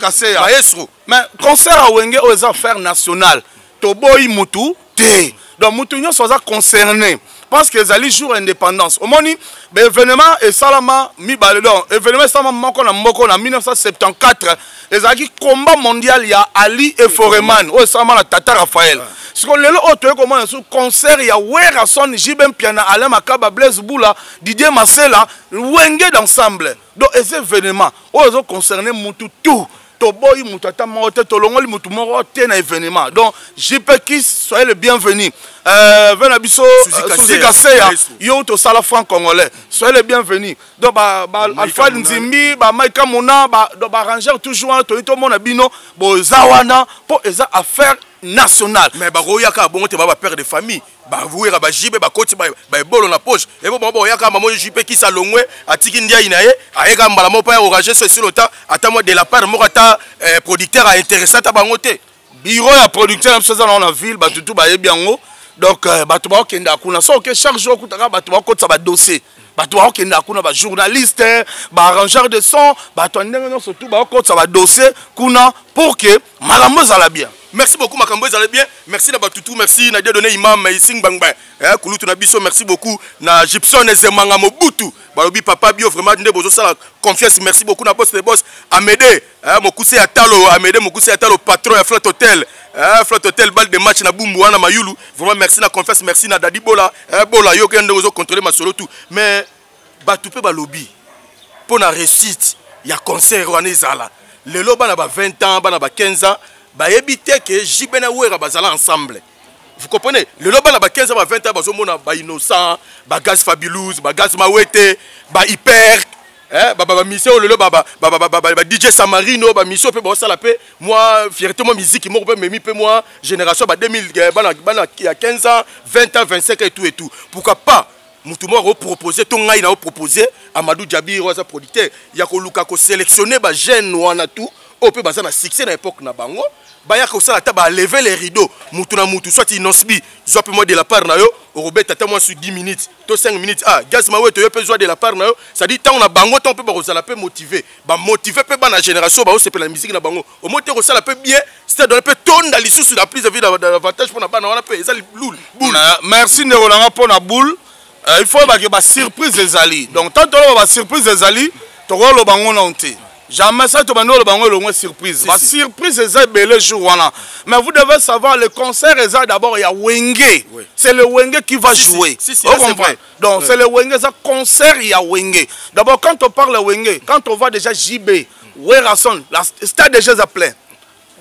maestro. Mais concert ya Wenge oyo eza affaire nationale. Toboyi mutu te. Donc mutu nyonso aza concerné parce que ezali jour indépendance. Omoni baévénement esalama mibale. Donc événement esalama moko na moko na 1974, ezalaki combat mondial ya Ali et Foreman oyo esalama na Tata Raphaël. Siko lelo oyo toyei komona su concert ya Werrason, JB Mpiana, Alain Makaba, Blaise Bula, Didier Masela, Wenge d'ensemble. Donc eza événement oyo ezoconcerne mutu tout. Toboyi moto ata moko te, tolongoli motu moko te na événement. Donc JP Kis, soyez le bienvenu. Ve na biso Suzi Kaseya, yo tosala franc congolais, soyez le bienvenu. Donc ba, ba Alfred Nzimbi, bamaika Mona, baarrangeur toujours wana, toyi tomona bino boza wana mpo eza affaire nationale. Mais bakoyaka bongo te, ba bapère de famille bawera, baJB bakoti baebolo na poche ebo bango baoyaka. Mamo JP Kisa longwe, atiki ndiai na ye, ayeka mbala moko mpo ya koranger so esilo ta ata mwa de la part moko, ata producteur ainteresse ata bango te. Bureau ya producteur na biso eza nango na ville, bato tu bayebi yango. Donc bato baokendaka kuna. So oke chaque jour okutaka bato bakotisa badossier, bato baokendaka kuna, bajournaliste, baarrangeur de son, bato ya ndenge nyonso tu baokotisa badossier kuna pour que makambo ezala bien. Merci beaucoup, makambo ezala bien. Merci na batutu, merci na Dieudonné Imam Ising Bangba, kulutu na biso. Merci beaucoup na Gibson Ezemanga Mobutu, balobi papa bio vraiment nde bozosala confiance. Merci beaucoup na boss de boss Amédée, mokuse ya talo, Amédée mokuse ya talo, patron ya Flat Hotel. Eh, Flat Hotel, balle de match na Bumbu wana Mayulu. Vraiment merci na confiance, merci na Dadi Bola. Eh, Bola yo kende ozo contrôler masolo tout. Mais bato pe balobi mpo na réussite ya concert wana ezala lelo bana ba 20 ans bana ba 15 ans bayebi te ke JB na Wera bazala ensemble. Vous comprenez? Lelo bana ba 15 ans ba 20 ans bazomona ba innocent, ba gaz fabulous, ba gaz mawete, ba hyper eh, ba ba mission lelo ba ba ba ba ba ba DJ Samarino ba mission pe ba sala pe moi fierté moi musique moko pe memi pe moi génération ba 2000 eh, bana bana ya 15 ans 20 ans 25 ans et tout et tout. Pourquoi pas mutu moko proposer to ngai na proposer Amadou Djabir oyo aza producteur ya koluka ko sélectionner ba jeunes wana tout oyo pe baza na succès na époque na bango baya kosala ata ba lever les rideaux mutu na mutu soit Innoss'B zwa pe moi de la part na yo okobeta ata mwa su 10 minutes to 5 minutes ah Gaz Mawete yo pe zwa de la part na yo c'est-à-dire ntango na bango ntango pe bakozala pe motivé ba motivé pe bana génération baosepela musique na bango omoi te kosala pe bien stade wana pe tonda lisusu na plus de vie d'avantage mpo na bana wana pe eza boule boule. Merci ndeko na nga mpo na boule. Il faut bake ba surprise ezali donc tant toloba ba surprise ezali tokoloba ngo nano te jamais ça tobandi oloba ngo elongwe surprise ba surprise eza ebele jour wana mais vous devez savoir le concert eza d'abord ya Wenge. Oui. C'est le Wenge qui va Si, si. jouer. Si, si, Vous là, c'est comprenez? vrai. Donc, Ouais. c'est le Wenge, c'est concert ya Wenge. D'abord, quand on parle Wenge, quand on voit déjà JB, Werrason, la stade déjà est plein.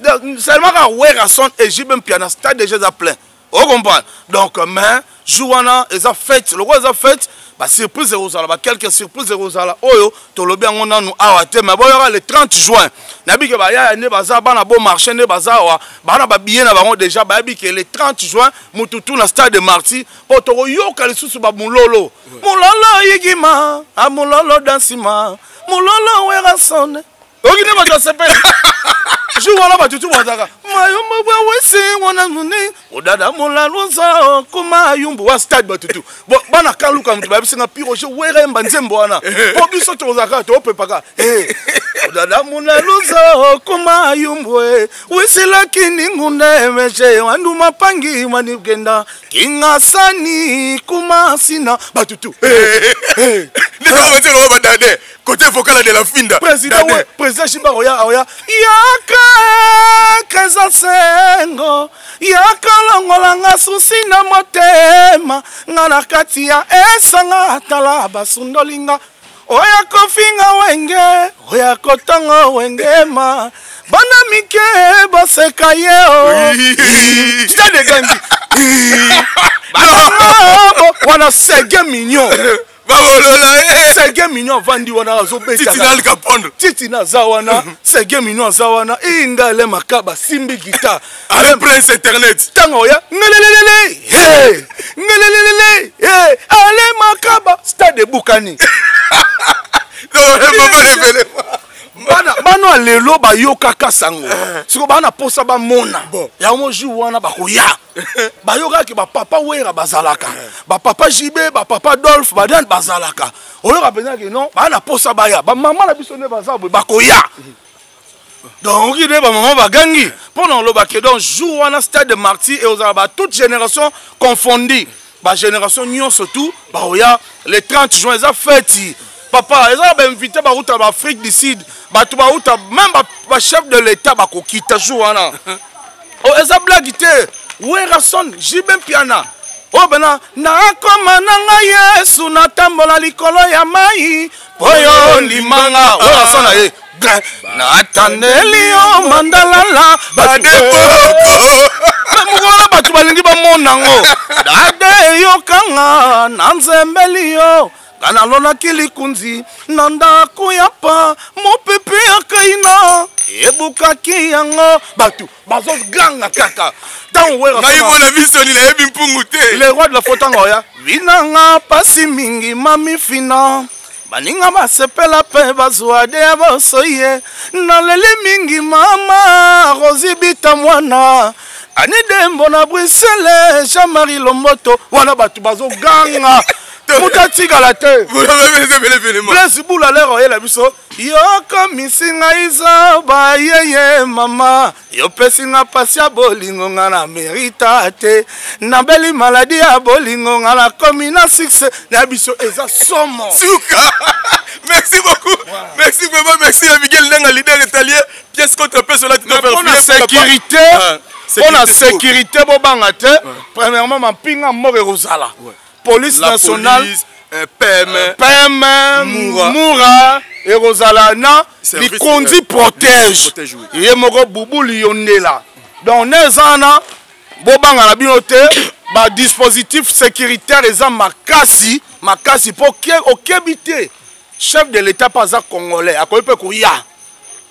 Donc, seulement quand Werrason et JB Mpiana, stade déjà est plein. Vous comprenez? Donc, mais, jour wana, eza fête. Le roi eza fête, ba surprise ekozala, ba quelques surprises ekozala. Oyo, tolobi yango nanu awa te, mais boyoka le 30 juin. Nayebi ke bayaya nde baza bana bon marché nde baza awa, bana ba billet na bango déjà, bayebi ke le 30 juin, mutu tu na stade de Martyrs, po tokoyoka lisusu ba mulolo. Mulolo yigima, a mulolo dansima, mulolo Werrason. Oki nde bato basepeli. Jour wana bato tu bazalaka, mayombo bwa wese wana nuni, odada molaluza, koma yumbu wa stade bato tu. Bon, bana kaluka moto bayebisi nga Pie Roger Wera yemba nzembo wana. Po biso tozalaka, topepaka. Eh, odada molaluza, koma yumbu, eh. Wisilaki ningunda emeshe, wandu mapangi, wanigenda. Kingasani, kuma sina, bato tu. Eh, eh. Ndeko ba telo ba dade, côté vocal de la Finda. Président, Dade. ouais, président Shiba oya, oya. Yaka, Kreza Sengo. Yaka longola nga susi na motema. Nga na kati ya esanga, tala basundolinga. Oya kofinga wenge, oya kotongo wenge ma. Bana mike baseka ye o. Oui. Stade egangi. Bana wana Seguin Mignon. Babolola, eh. Seguin Mignon avandi wana azobeta. Titi na Alka Pondo. Titi na za wana, Seguin Mignon aza wana, inga le makaba simbi guitare. Alain Prince Internet. Tango ya ngelelelele, hey, ngelelelele, hey, ale makaba stade ebukani. Non, non, non, non, non, non. Bana, bana lelo bayokaka sango. Siko bana posa ba mona. Bon. Ya mo jour wana bakoya. Bayokaki ba papa Wera bazalaka. Ba papa JB, ba papa Dolph, ba Dan bazalaka. Oyoka penza ke non, bana posa baya. Ba mama na biso ne baza boye, bakoya. Donc, il est ba mama bagangi. Pona loba ke donc jour wana stade de Martyrs et ozala ba toute génération confondue. Ba génération nyonso tout, baoya le 30 juin eza fête. Papa, eza ba invité ba route ba Afrique du Sud, ba to ba route même ba chef de l'État ba kokita jour wana. Oh, eza blague te. Werrason, JB Mpiana. Oh bena na koma na nga Yesu na tambola likolo ya mai. Poyo ndimanga. Werrason na ye. Na tandeli yo mandalala. Ba depoko. Ba mokolo bato balingi bamona ngo. Dade yokanga na nzembeli yo. Nga nalonaki likunzi na ndako ya pa mopepe ya kaina ebukaki yango. Bato bazoganga kaka. Ntango Wera Ngai sona- mona biso ni nayebi mpungu te. Le roi de la faute ntango oya. Binanga pasi mingi mami fina. Baninga basepela pe bazwa de ya boso ye. Naleli mingi mama Rosie Bita mwana. Ani Dembo na Bruxelles, Jean-Marie Lomboto. Wana bato bazoganga. Moto atikala te. Blaise Bula lero oyela biso. Yokomisi ngai zoba yeye mama. Yopesi nga pasi ya bolingo nga na merita te. Nabeli maladie ya bolingo nga na komi na succès. Na biso eza somo. Suka. Merci beaucoup. Voilà. Merci vraiment, merci à Miguel Ndenga, leader italien. Pièce contre pièce, là, tu dois Mais faire pour la filer, papa. sécurité, Ah. Mpo na sécurité, bobanga te. Premièrement, mampinga moko ekozala, police nationale, police, PM, PM, Moura. Mura ekozala na Service, likondi protège. Protège, oui. Ye moko bubu liyondela. Donc ne eza wana, bobanga na bino te. Badispositif sécuritaire eza makasi makasi, mpo okebi te, chef de l'État mpe aza congolais, akoki mpe koya,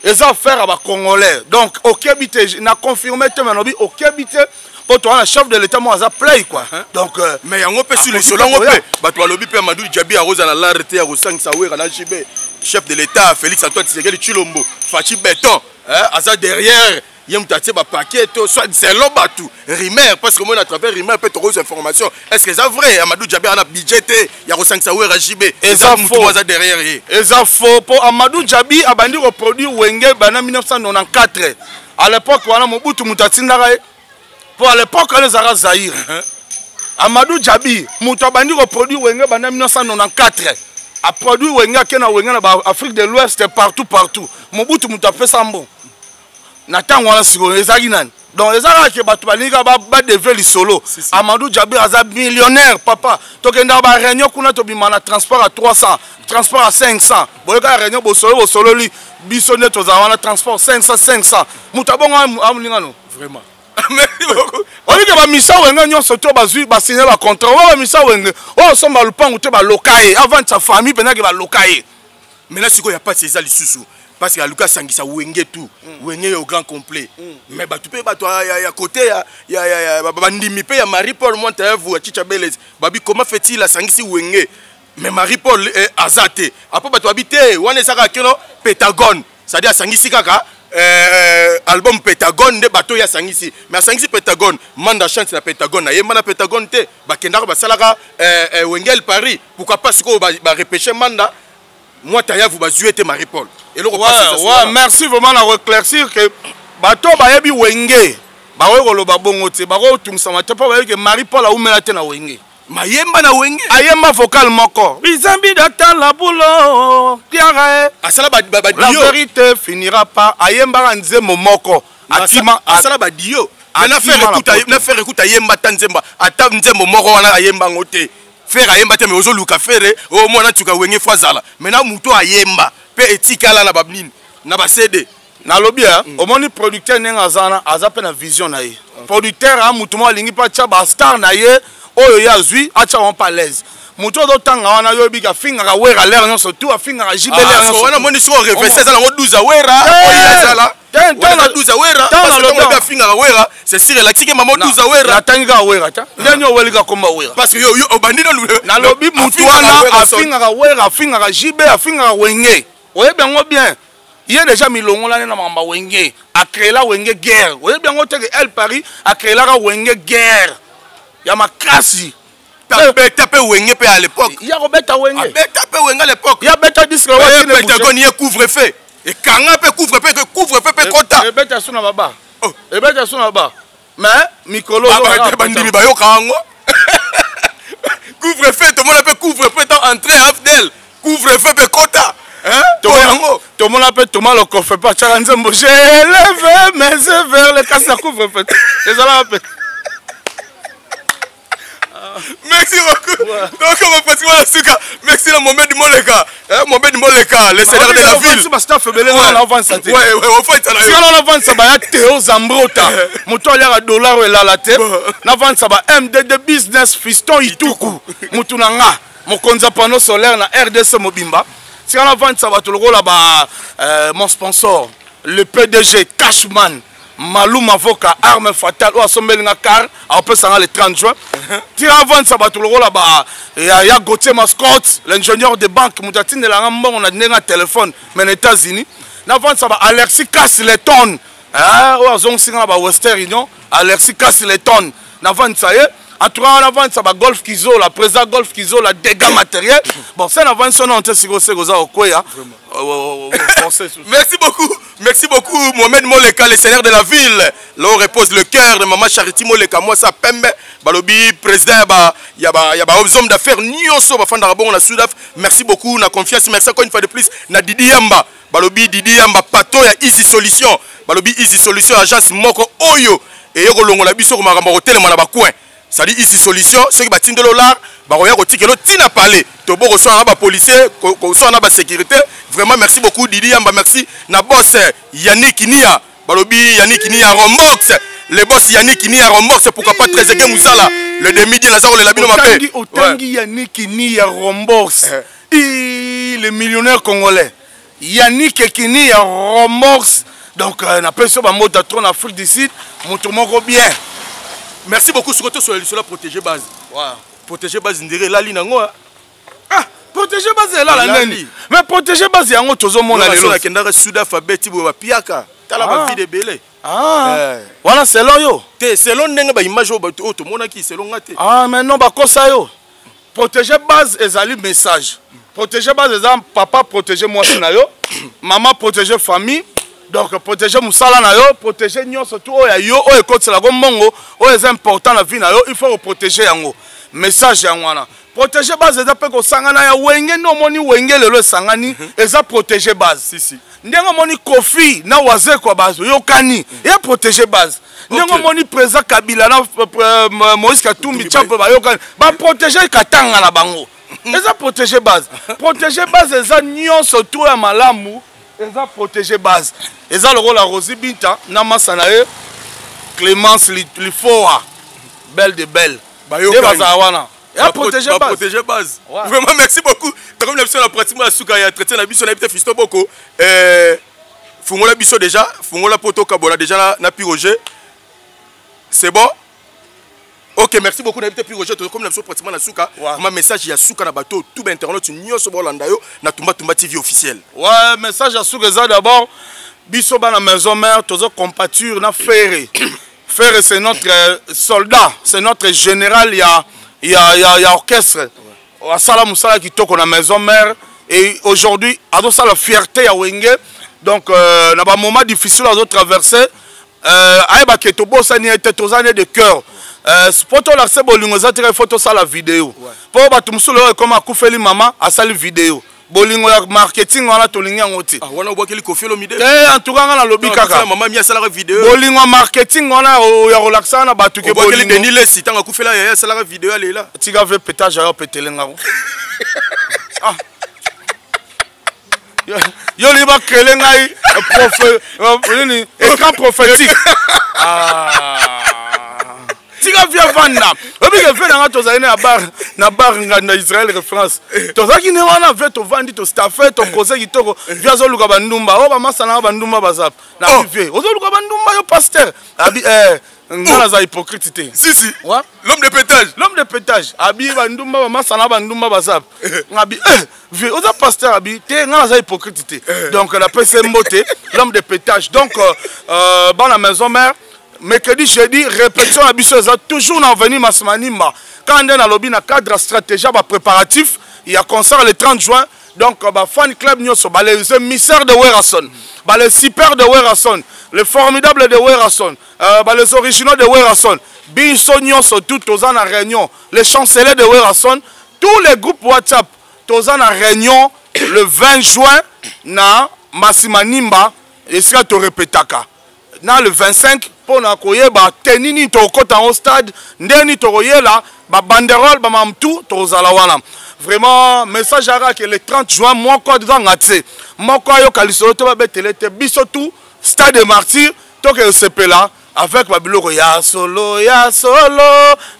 eza affaire ya bacongolais. Donc okebi te, na confirme te, me nalobi okebi te, mpo toza na chef de l'État moko aza play quoi. Donc mais yango mpe sur akoki lisolo yango koya. Mpe bato balobi mpe Amadou Diaby akoza na lare te ya kosangisa Wera na JB. Chef de l'État Félix Antoine Tshisekedi Tshilombo, Fatshi Béton, hein, aza derrière ye, moto atie bapaquet to soit selon bato rumeur, parce que moi à travers rumeur mpe tokozwa information. Est ce que eza vrai, Amadou Diaby aza na budget te ya kosangisa Wera, JB? Eza motu faux. moko aza derrière ye. Eza faux, mpo Amadou Diaby abandi koproduire Wenge banda 1994. À l'époque wana, Mobutu moto atindaka ye, mpo à l'époque wana ezalaka Zaire. Amadou Diaby moto abandi koproduire Wenge banda 1994, aproduire Wenge, ake na Wenge na baafrique de l'Ouest, partout partout. Mobutu moto apesa mbongo na ntango wana. Sikoyo ezalaki nani? Donc eza kaka ke bato balingi kaka badeve lisolo. Amadou Diaby aza millionnaire, papa. Tokendaka baréunion kuna, tobima na transport à 300, transport à 500. Boyoka réunion, bosolo bosololi, biso nde tozala wana, transport 500 500. Moto abongo amolingano. Vraiment, merci beaucoup. Oyike bamisa Wenge nyonso to bazwi, basigne bacontrat oyo, bamisa Wenge oyo osomba lupangu te, baloka ye avant sa famille mpenzaki, baloka ye. Maintenant sikoyo ya pasi eza lisusu parce que aluki asangisa Wenge tout, Wenge au grand complet, mais bato mpe bato ya côté ya bandimi mpe ya Marie Paul Mwantayavu ya Chicha Beles babi: comment fait-il asangisi Wenge, mais Marie Paul aza te? Apo bato babi te, wana eza kaka keno Pentagone, c'est-à-dire asangisi kaka album Pentagone nde bato oyo asangisi, mais asangisi Pentagone, Manda Chante na Pentagone, nayemba na Pentagone te. Bakendaka basalaka Wengel Paris. Pourquoi pas sikoyo barepêche Manda Mwata Yavu, bazwi ete Marie Paul eloko? Ouais, merci vraiment na koéclaircir que bato bayebi Wenge bakoki koloba bongo te, bakoki kotungisama te, mpo bayebi ke Marie Paul aumela te na Wenge. Mayemba na Wenge. Ayemba vocal moko, bizambi datala bulo kiara. Asala La badio. vérité finira par, ayembaka nzembo moko, akima. Asala badio. Akima na poto. Na Ferre ekuta ayemba ata nzembo, ata nzembo moko wana ayemba yango te. Ferre ayemba te, mais ozoluka Ferre oyo mwana tuka Wenge fo azala. Maintenant moto ayemba mpe etikala na banini, na baCD. Nalobi ya omoni producteur ndenge aza wana, aza mpe na vision na ye. Producteur a motu moko alingi mpe atya bastar na ye oyo ye azwi, atya bango mpe à l'aise. Motu ozotanga wana, yo oyebiki afingaka Wera lere nyonso tu, afingaka JB lere nyonso. Wana moni sikoyo revese eza nango 12 awera oyo azala wana 12 awera, parce que ntango afingaka Wera, c'est sûr elakisiki mama 12 awera. Natangi kaka Wera ta ndenge oweli kaka komba Wera. Parce que yo obandi nanu. Nalobi mutu wana afingaka Wera, afingaka JB, afingaka Wenge, oyebi yango bien. Ye déjà milongola na makambo ya Wenge, acréela Wenge guerre. Oyebi yango te ke El Paris acréelaka Wenge guerre ya makasi. Abeta mpe Wenge mpe à l'époque. Ya kobeta Wenge. Abeta mpe Wenge à l'époque. Ya beta disque. Pentagone ye couvre feu ekanga mpe couvre feu mpe kota. Ebeta so na baba, ebeta so na baba, mais mikolo bandimi bayoka yango couvre feu, tomona mpe couvre feu tant entrée AFDL, couvre feu mpe kota yango. Tomona mpe Toma Lokofe mpe atiaka nzembo "J'élève mes yeux vers le", kasi na couvre feu ezalaka mpe. Merci beaucoup. Donc, on va pratiquement la suka. Merci la Mohamed Moleka. Hein, Mohamed Moleka, le seigneur de la ville. Bastaff ebele na avansa te. Ouais, on fait ça. Tika na avansa ba ya Théo Zambrota. Moto aliaka dollar oyo elala te. Navansa ba MDD Business, Fiston Ituku. Motu na nga, mokonzi ya panneau solaire na RDC mobimba. Tika navansa bato lokola ba mon sponsor, le PDG Cashman. Malou Mavoka, arme fatale, oyo asombelinga car, aopesanga le 30 juin. Tika avandisa bato lokola ba ya Gautier Mascotte, l'ingénieur de banque, moto atindelanga mbongo na ndenge ya telefone, mais na États-Unis. Navandisa ba Alexis Casleton oyo azongisinga na ba Western Union. Alexis Casleton, navandisa ye. En tout cas, navandisa ba Golf Kizola, président Golf Kizola, dégâts matériel. Bon, se navandisa wana te, sikoyo seko oza kokweya. Merci beaucoup. Merci beaucoup, Mohamed Moleka, le seigneur de la ville. Là où repose le cœur de Maman Charity Moleka, moi ça pembe. Balobi, président, ya ba homme d'affaires, nyonso, ba fanda bon na Sudaf. Merci beaucoup, na confiance. Merci encore une fois de plus, na Didi Yamba. Balobi, Didi Yamba, pato ya Easy Solution. Balobi, Easy Solution, agence moko oyo. Eye kolongola biso makambo ya kotelema na bacoin. C'est-à-dire ici solution, soki batindeli lar, bakoya kotikela ntina palais. Tobo koswana na bapolicier, koswana na basécurité. Vraiment merci beaucoup Didi Yamba, merci na boss Yannick Nia. Balobi Yannick Nia Rombox. Le boss Yannick Nia Rombox, pourquoi pas Trezeguet Moussala. Le demi-dieu naza kolela bino mabe. Otangi Yannick Nia Rombox. Le millionnaire congolais. Yannick Nia Rombox. Donc napesi yo bamota trop na Afrique du Sud, moto moko bien. Merci beaucoup. Sokoto sur la protéger base. Ouais. Protéger base ndire lali nango. Ah, protéger base elala nani? Mais protéger base yango tozomona lelo. Nakendaka sud alphabet boye bapiaka. Tala ba vide ebele. Ah. Wana selon yo. Te selon ndenge ba image oyo bato oyo tomonaki selon nga te. Ah mais non bakosa yo. Protéger base ezali message. Protéger base eza papa protéger mwasi na yo, maman protéger famille. Donc protéger musala na yo, protéger nyonso tout oyo ya yo oyo ekotiselako mbongo, oyo eza important na vie na yo, il faut protéger yango. Message yango wana. Protéger base eza pe kosangana ya wenge nde omoni wenge lelo esangani, eza protéger base. Si, si. Ndenge omoni Kofi na Wazekwa bazo yokani, ya protéger base. Ndenge omoni président Kabila na Moïse Katumbi Tchapo bayokani, ba protéger Katanga na bango. Eza protéger base. Protéger base eza nyonso tout ya malamu, eza protéger base. Eza lokola Rosie Binta na masa na ye Clémence Lifoa, belle de belle. Bayokani. Nde bazala wana. Ya protéger base. Protéger base. Ouais. Vraiment merci beaucoup. Comme la la pratiquement la souka ya traité na biso na bité Fiston Boko. Fungola biso déjà, fungola poto kabola déjà na Pi Roger. C'est bon? Ok, merci beaucoup na bité Pi Roger, comme la biso pratiquement la souka. Ouais. Vraiment message ya souka na bateau tout internaute nyoso bolanda yo na Tumba Tumba TV officiel. Ouais, message ya souka ça d'abord biso ba na maison mère tozo compatir na Ferré. Ferré c'est notre soldat, c'est notre général, il y a il y a, il y a, il y a orchestre. Asala musala kitoko na maison mère et aujourd'hui azo sala fierté ya Wenge. Donc na ba moment difficile azo traverser, ayeba ke to bosani ete tozani de cœur. Poto la se bolingo za tira photo sala vidéo. Po bato musulo oyo ekoma akufeli mama asali vidéo. Bolingo ya marketing wana tolingi yango te. Ah, wana obwakeli Koffi Olomide. Eh, en tout cas, nga nalobi Non, kaka. akufela mama mi asalaka vidéo. Bolingo ya marketing wana oyo ya kolakisa na bato ke Obwakeli bolingo. Denis Lessi, ntango akufela yaya asalaka vidéo alela. Tika ve pétage ayo petele ngako. Ah. Yo, yo li ba créer ngai, nini, écran prophétique. Ah. Tika via vanda. Obi ke ve nanga tozali na bar, na bar nga na Israël référence. Tozaki ne wana ve to vandi to staffe to kose kitoko. Via zo luka bandumba. O ba masana ba bandumba bazap. Na Oh. vie. Ozo luka bandumba yo pasteur. Abi nga naza hypocrite te. Si si. Ouais. L'homme de pétage. L'homme de pétage. Abi bandumba ba masana bandumba bazap. Ngabi vie oza pasteur abi te nga naza hypocrite te. Donc la PC mbote l'homme de pétage. Donc dans la maison mère mercredi, jeudi, répétition à biso eza toujours na avenue Masmanimba. Quand on a lobby na cadre stratégie ba préparatif, il y a concert le 30 juin. Donc ba fan club nyoso, ba les émissaires de Werrason, ba les super de Werrason, les formidables de Werrason, ba les originaux de Werrason, biso nyoso tout toza na réunion, les chanceliers de Werrason, tous les groupes WhatsApp toza na réunion le 20 juin na Masimanimba esika to répétaka. Na le 25 pona koyeba tenini tokota au stade ndeni tokoyela ba banderole ba mamtu tozala wana. Vraiment message ara que le 30 juin moko zanga tse moko ayo kalisolo to ba betele te biso tout stade de martyr toke sepela avec ba biloko ya solo ya solo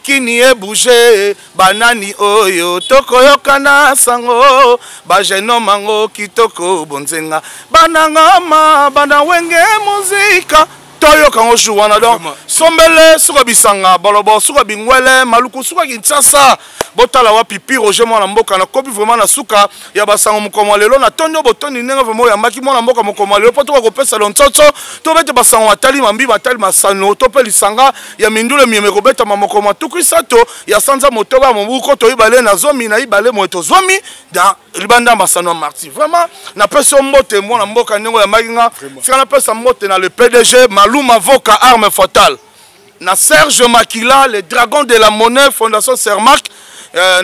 kini e bouger banani oyo tokoyokana sango ba jeune homme ango kitoko bonzenga banangama bana wenge muzika toyoka ngo jour wana. Donc, Vraiment. sombele suka bisanga bolobo suka bingwele maluku suka Kinshasa botala wapi Pi Roger mwana mboka na kobi vraiment na suka ya basango mokomo lelo na tondi botondi ndenge vraiment oyambaki mwana mboka mokomo lelo po toka kopesa lontsotso to bete basango batali mambi batali masano to pe lisanga ya mindule mieme kobetama mokomo tuku isato ya sanza motoba mobuko to ibale na zomi na ibale moto zomi da libanda masano ya marti. Vraiment na pesa mbote mwana mboka ndenge oyambaki nga. Vraiment. Sika na pesa mbote na le PDG Maluma Voka Arme Fatale na Serge Makila le dragon de la monnaie fondation Sermac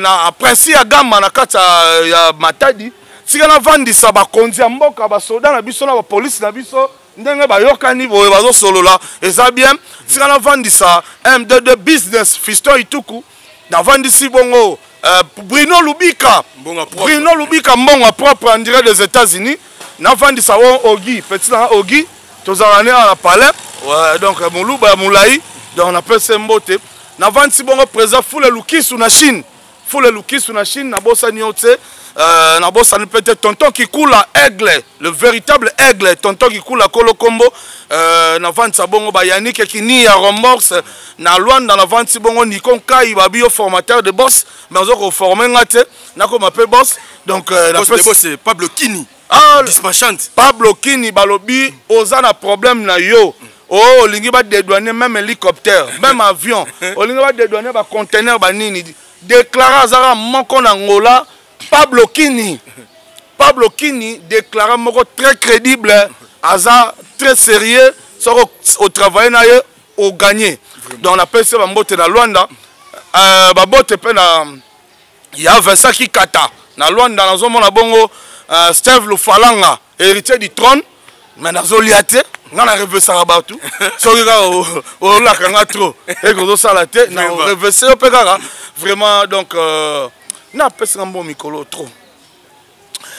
na Prince ya Gamba na kati ya Matadi. Sika na vandisa bakonzi ya mboka basoda na biso na ba police na biso Ndenge bayokani boye bazosolola eza bien. Tika navandisa M22 business Fiston Ituku, navandisi bongo Bruno Lubika, Bruno Lubika mbongo propre en direct des États-Unis. Navandisa wo Ogi, petit na Ogi, tozala ne na palais. Ouais, donc moluba ya molai, donc napesi mbote. Navandisi bongo président Fule Lukisu na Chine. Fule Lukisu na Chine, nabosani yo te. Nabosani peut-être tonton Kikula Aigle, le véritable aigle, tonton Kikula Kolo Kombo. Navandisa bongo ba Yannick Kini ya Rombox na Luanda, navandisi bongo Nikon Kai babio formateur de boss, mais ozo former ngate nakoma pe boss. Donc boss de boss Pablo Kini. Ah, dispatchante. Pablo Kini balobi oza na problème na yo. Oh, olingi ba dédouaner même hélicoptère, même avion. Olingi ba dédouaner ba conteneur ba nini. Déclara azaka moko na Angola, Pablo Kini. Pablo Kini déclara moko très crédible, aza très sérieux, soko au travail na ye au gagner. Donc on appelle ça ba mbote na Luanda, ba bote pe na ya Vincent Kikata na Luanda, nazomona bongo Steve Lufalanga, héritier du trône, mais nazolia te, nga na revesaka bato. Soki kaka olaka nga trop, eke ozosala te, na revese yo mpe kaka vraiment. Donc napesaka mbo mikolo trop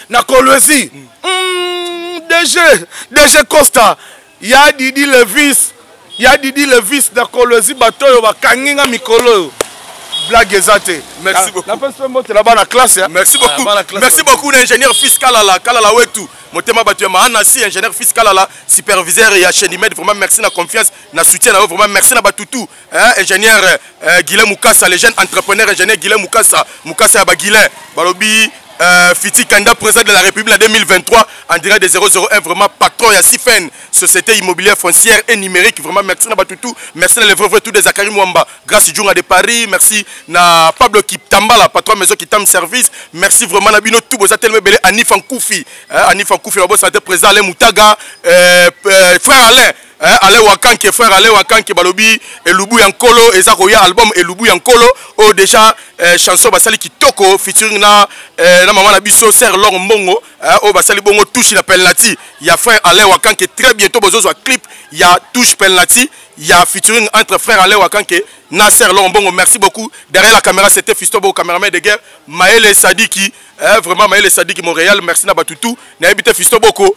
na Kolwezi. DG Costa, ya Didi Levis, ya Didi Levis na Kolwezi, bato oyo bakangi nga mikolo oyo. Blague eza te. Merci beaucoup. Napesi mpe mbote na bana classe, hein. Merci beaucoup. Ah, bana classe. Merci beaucoup na ingénieur fiscal ala Kalala wetu. Motema bato ya Mahana si ingénieur fiscal ala superviseur ya Chenimed, vraiment merci na confiance, na soutien na yo, vraiment merci na batutu. Hein, ingénieur Guilain Mukasa, le jeune entrepreneur ingénieur Guilain Mukasa, Mukasa ya ba Guilain, balobi Fiti Kanda, président de la République en 2023, en direct de 001, vraiment patron ya Sifen, société immobilière foncière et numérique. Vraiment merci na batutu, merci na le vrai vrai tout de Zachary Mwamba, grâce Djunga de Paris, merci na Pablo Kitambala, patron maison Kitam Service, merci vraiment na bino tout boza tellement belé Anif Nkoufi, hein, Anif Nkoufi, la bosse président Alain Moutaga, frère Alain, hein, Alain Wakanke, frère Alain Wakanke, balobi Elubu Yankolo, eza koya album Elubu Yankolo, oh déjà chanson basali kitoko featuring na maman na biso Sœur Long Mbongo, hein, oh basali bongo touche na penalty ya frère Alain Wakanke, très bientôt bozo clip ya touche penalty ya featuring entre frère Alain Wakanke na Sœur Long Mbongo. Merci beaucoup. Derrière la caméra c'était Fiston Bo, caméraman de guerre Maël Sadiki, hein, vraiment Maël Sadiki Montréal, merci na batutu na habité Fiston Boko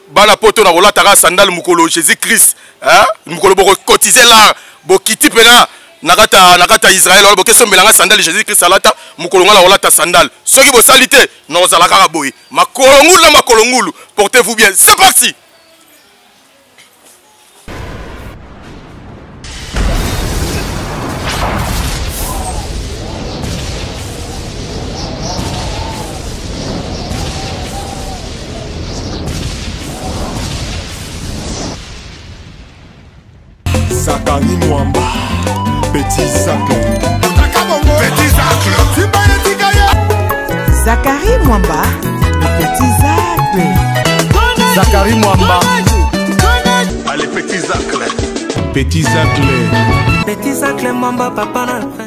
bana poto na kolataka sandal mukolo Jésus-Christ, hein, mukolo boko cotiser là bokiti pena nakata Israël wala bokeso mbelanga sandal Jésus-Christ alata mukolo ngala kolata sandal soki bosali te nozala kaka boye makolo ngulu na makolo ngulu. Portez-vous bien, c'est parti. Zakari Mwamba, Petit Zacle. Petit Zacle. Zakari Mwamba, le Petit Zacle. Zakari Mwamba. Allez, Petit Zacle. Petit Zacle. Petit Zacle Mwamba, papa na.